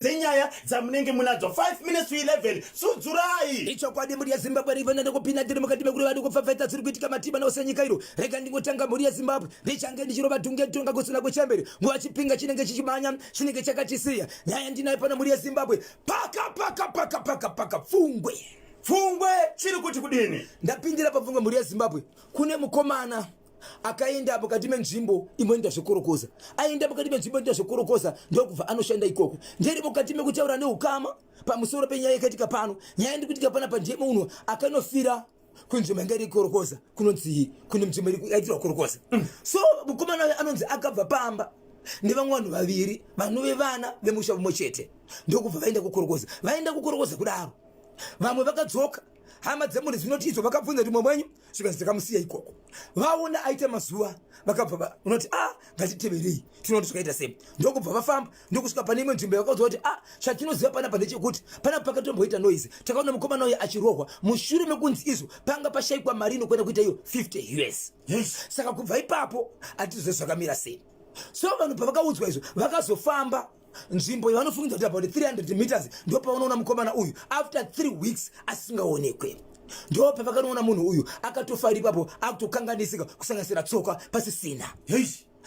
Dzenyaya dzamunenge munadzo 5 minutes to 11 sudzurai. Ichokwadi mhuri yeZimbabwe rivana nekupinda tiri mukati mekureva nekupfapfaidza zviri kuitika mativi mana ose enyika iro. Rega ndingotanga mhuri yeZimbabwe ndichange ndichirova dhunge tonga kusina kuchembere nguva chipinga chinenge chichimanya chinenge chakachisiya nyaya ndinayo pano mhuri yeZimbabwe paka paka paka paka paka pfungwe Pfungwe chiri kuti kudini? Ndapindira papfungwe mhuri yeZimbabwe kune mukomana akaenda mukati menzvimbo imoenda zvekorokoza aenda mukati menzvimbo inoita zvekorokoza ndokubva anoshanda ikoko ndiri mukati mekutaura neukama pamusoro penyaya yakaitika pano nyaya iri kuitika panapa ndiye munhu akanofira kunzvimbo yanga iri korokoza kunonzi kune nzvimbo yaitirwa korokoza so mukomana uyo anonzi akabva pamba nevamwe vanhu vaviri vanove vana vemusha mumwe chete ndokubva vaenda kukorokoza vaenda kukorokoza kudaro vamwe vakadzoka hama dzemhuri dzinoti idzo vakabvunza kuti mumwe wenyu zvikanzi takamusiya ikoko vaona aita mazuva vakabva unoti a ah, ngatiteverei tinoona kuti zvakaita sei ndokubva vafamba ndokusvika pane imwe nzvimbo yakaudzwa kuti a ah, chatinoziva panapa ndechekuti panapa pakatomboita noise takaona mukomana uyo achirohwa mushure mekunzi izvo panga pashaikwa mari inokwenda kuita iyo 50 us yes. Saka kubva ipapo hatizive zvakamira sei. So vanhu pavakaudzwa izvo vakazofamba nzvimbo yavanofungidzwa kuti about 300 meters ndopavanoona mukomana uyu after 3 weeks asingaonekwe. Ndo pavakanoona munhu uyu akatofa ipapo akutokanganisika kusanganisira tsoka pasisina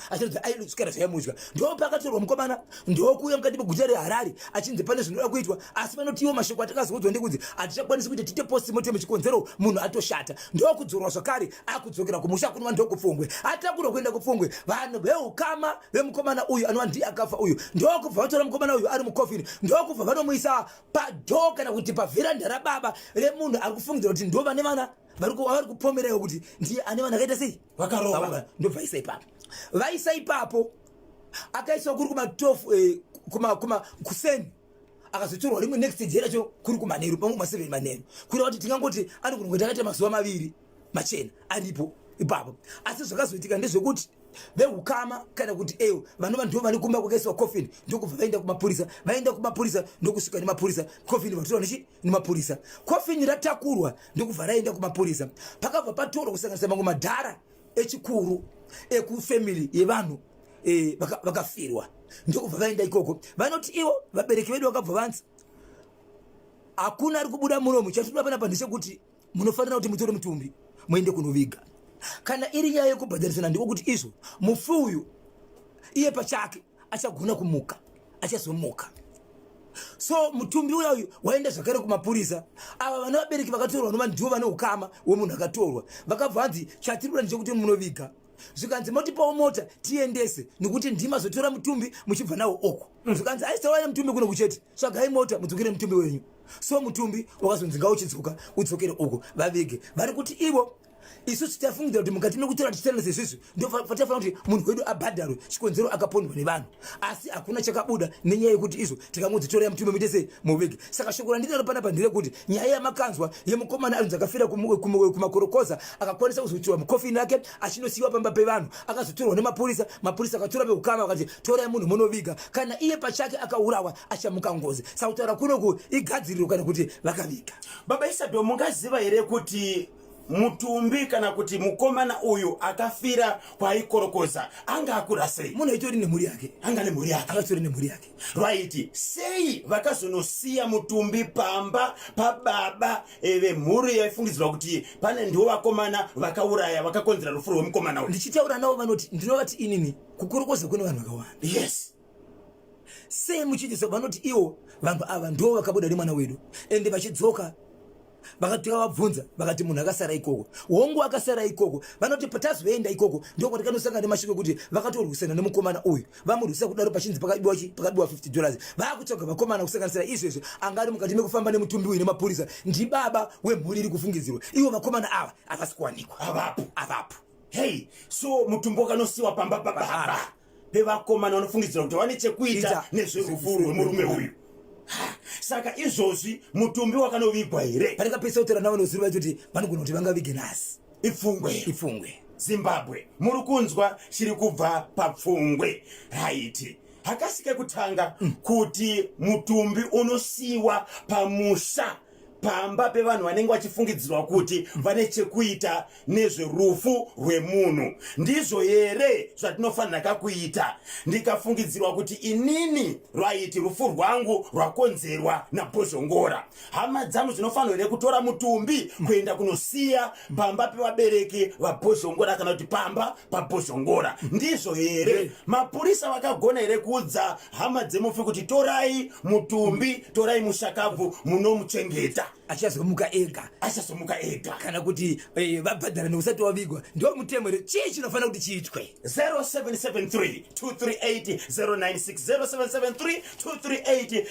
achiratidza aiswera zvaimudya. Ndo pakatorwa mukomana ndokuuya mukati meguta reHarare achinzi pane zvinoda kuitwa, asi vanotiwo mashoko atakazoudzwa ndekuti hatichakwanisi kuita tiite postmortem chikonzero munhu atoshata. Ndokudzorwa zvakare akudzokera kumusha kunova ndokupfungwe atakurwa kuenda kupfungwe. Vanhu veukama vemukomana uyu anova ndiye akafa uyu ndokubva vatora mukomana uyu ari mukofini ndokubva vanomuisa padhoo kana kuti pavheranda rababa remunhu ari kufungidzira kuti ndo vane vana vari kupomeraiwo kuti ndiye ane vana akaita sei vakarova. Ndobva isa ipapo, vaisa ipapo akaiswa kuri kumatofu eh, kuma kuma kuseni akazotorwa rimwe next day racho kuri kumanheru pamwe kuma 7 manheru kureva kuti tingangoti anogona kunge takaita mazuva maviri machena aripo ipapo. Asi zvakazoitika ndezvekuti veukama kana kuti ewo vanova ndivo vane kumba kwakaiswa coffin ndokubva vaenda kumapurisa, vaenda kumapurisa ndokusvika nemapurisa coffin vatorwa nechi nemapurisa coffin ratakurwa ndokubva raenda kumapurisa. Pakabva patorwa kusanganisa mamwe madhara echikuru ekufamily yevanhu vakafirwa ndokubva vaenda ikoko. Vanoti ivo vabereki vedu vakabva vanzi hakuna ari kubuda munomu, chatinoda panapa ndechekuti munofanira kuti mutore mutumbi muende kunoviga. Kana iri nyaya yekubhadharisana ndiko kuti izvo mufi uyu iye pachake achagona kumuka, achazomuka. So mutumbi uya uyu waenda zvakare kumapurisa. Ava vana vabereki vakatorwa vanova ndivo vane ukama wemunhu akatorwa vakabva vanzi chatiri kuda ndechekuti munoviga. Zvikanzi motipawo mota tiendese nekuti ndimazotora mutumbi muchibva nawo oko. Zvikanzi aisauya nemutumbi kuno kuchete, tsvagai mota mudzokere mutumbi wenyu. So mutumbi wakazonzi ngauchidzoka udzokere uko vavige. Vari kuti ivo isusu tafungidzira kuti mukati mekutora tichitaura sezvizvi ndotafanira kuti munhu wedu abhadharwe chikonzero akapondwa nevanhu, asi hakuna chakabuda nenyaya yekuti izvo tikangodzitorai mutumbi muite sei muvige. Saka shoko randinaro panapa nderekuti nyaya yamakanzwa yemukomana anonzi akafira kumakorokoza akakwanisa kuzotirwa mukofini rake achinosiyiwa pamba pevanhu, akazotorwa nemapurisa, mapurisa akatora veukama vakati torai munhu munoviga. Kana iye pachake akaurawa achamuka ngozi. Saka kutaura kunoku igadziriro kana kuti vakaviga. Baba Isabel, mungaziva here kuti mutumbi kana kuti mukomana uyu akafira kwaikorokoza anga akura sei? Munhu aitori nemhuri yake. Anga nemhuri yake. Akatori nemhuri yake. Right. Sei vakazonosiya mutumbi pamba pababa vemhuri yaifungidzirwa kuti pane ndiwo vakomana vakauraya vakakonzera rufu rwemukomana uyu? Ndichitaura navo vanoti ndinovati inini kukorokoza kune vanhu vakawanda. Yes. Sei muchiiti so? Vanoti ivo vanhu ava ndivo vakabuda nemwana wedu ende vachidzoka vakati vabvunza vakati munhu akasara ikoko, hongu akasara ikoko. Vanoti patazoenda ikoko ndokwatikanosangana nemashoko ekuti vakatorwisana nemukomana uyu, vamurwisa kudaro pachinzi pakabiwa chi pakabiwa $50. Vakutsvaga vakomana kusanganisira izvezvi anga ari mukati mekufamba nemutumbi uyu nemapurisa ndibaba wemhuri iri kufungidzirwa. Ivo vakomana ava havasi kuwanikwa, Havapo. Havapo. Hey, so mutumbi wakanosiwa pamba pababa pevakomana vanofungidzira kuti vane chekuita nezverufu rwemurume uyu. Saka izvozvi mutumbi wakanovigwa here? Patikapedzisa kutaura navo nozivi vachiti vanogona kuti vangavige nhasi. Ipfungwe. Ipfungwe. Zimbabwe, muri kunzwa chiri kubva papfungwe. Right. Hakasi kekutanga kuti mutumbi unosiyiwa pamusha Pamba pevanhu vanenge vachifungidzirwa kuti vane chekuita nezverufu rwemunhu, ndizvo here zvatinofanira kakuita? Ndikafungidzirwa kuti inini, right, rufu rwangu rwakonzerwa naBhozhongora, hama dzangu dzinofanirwa here kutora mutumbi kuenda kunosiya pamba pevabereki vaBhozhongora kana kuti pamba paBhozhongora? Ndizvo here? Mapurisa vakagona here kuudza hama dzemufi kuti torai mutumbi, torai mushakabvu, munomuchengeta? Achazomuka ega. Achazomuka ega. Kana kuti vabhadhara neusati wavigwa, ndo mutemo here? Chii chinofanira kuti chiitwe? 0773 238 096, 0773 238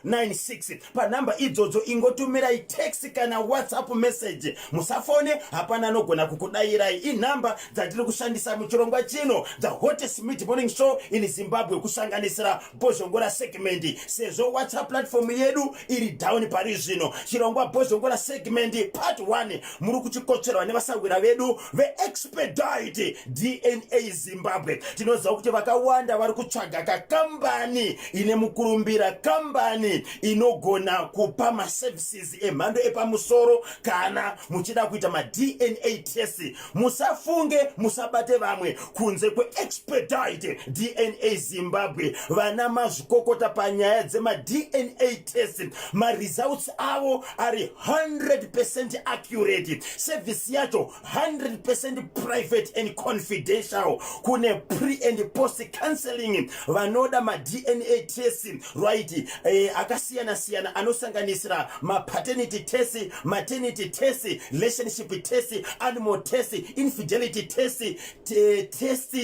096. Panhamba idzodzo ingotumirai text kana WhatsApp message, musafone, hapana anogona kukudayirai. Inhamba dzatiri kushandisa muchirongwa chino, the hottest mid morning show in Zimbabwe, kusanganisira Bhozhongora segment, sezvo WhatsApp platform yedu iri down pari zvino. Chirongwa Bhozhongora segment part 1 muri kuchikotsverwa nevasahwira vedu veExpedite DNA Zimbabwe. Tinoziva kuti vakawanda vari kutsvaga kakambani ine mukurumbira, kambani inogona kupa maservices emhando epamusoro. Kana muchida kuita maDNA test, musafunge, musabate vamwe kunze kweExpedite DNA Zimbabwe. Vana mazvikokota panyaya dzemaDNA test, maresults avo ari 100% accurate. Service yacho 100% private and confidential. Kune pre and post counseling. Vanoda maDNA test, right, akasiyana-siyana, anosanganisira mapaternity test, maternity test, relationship test, animal test, infidelity test, test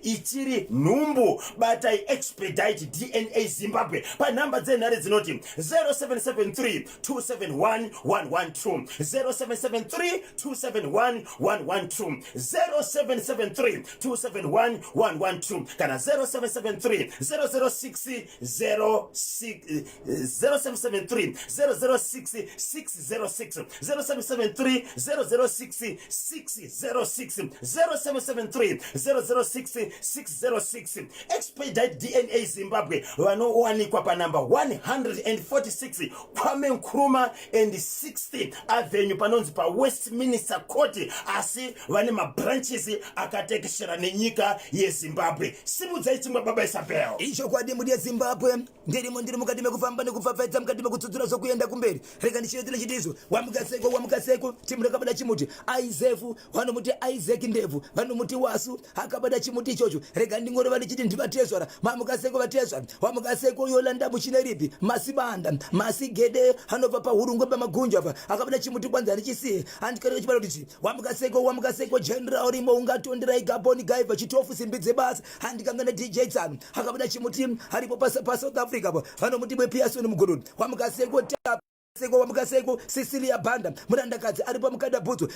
ichiri nhumbu, batai Expedite DNA Zimbabwe panhamba dzenhare dzinoti 0773 271 112, 0773 271 112, 0773 271 112 kana 0773 006 06, 0773 006 606, 0773 006 606, 0773 006 606. Expedite DNA Zimbabwe vanowanikwa panamba 146 Kwame Nkrumah and 60 Avenue, panonzi paWestminster Court, asi vane mabranches akatekeshera nenyika yeZimbabwe. Simudzai chimwe, baba Isabel. Ichokwadi, mudi yeZimbabwe, ndirimo, ndiri mukati mekufamba nekupfapfaidza, mukati mekutsudzura zvokuenda kumberi. Rega ndichivetera chitizo. Wamukaseko, wamukaseko, timu rakabada chimuti. Aizefu vanomuti Isaac Ndebvu, vanomuti Wasu, akabada chimuti ichocho. Rega ndingoreva ndichiti ndivatezvara. Mamukaseko, vatezvara. Wamukaseko, Yolanda Muchineripi Masibanda Masigede, anobva paHurungwe pamagunjo apa, akabada chimuti, kwanzi handichisiye, handikareka chibara kuti wamukaseko, wamukaseko. General Rimo ungatonderai Gaboni Gaiva Chitofu simbi dzebasa. Handikangana DJ Tsano akabuda chimuti aripo paSouth Africa po, vanomuti bwePiasoni Mugodoni. Wamukaseko, seko, wamukaseko. Cecilia Banda murandakadzi aripo mukadabhutsu.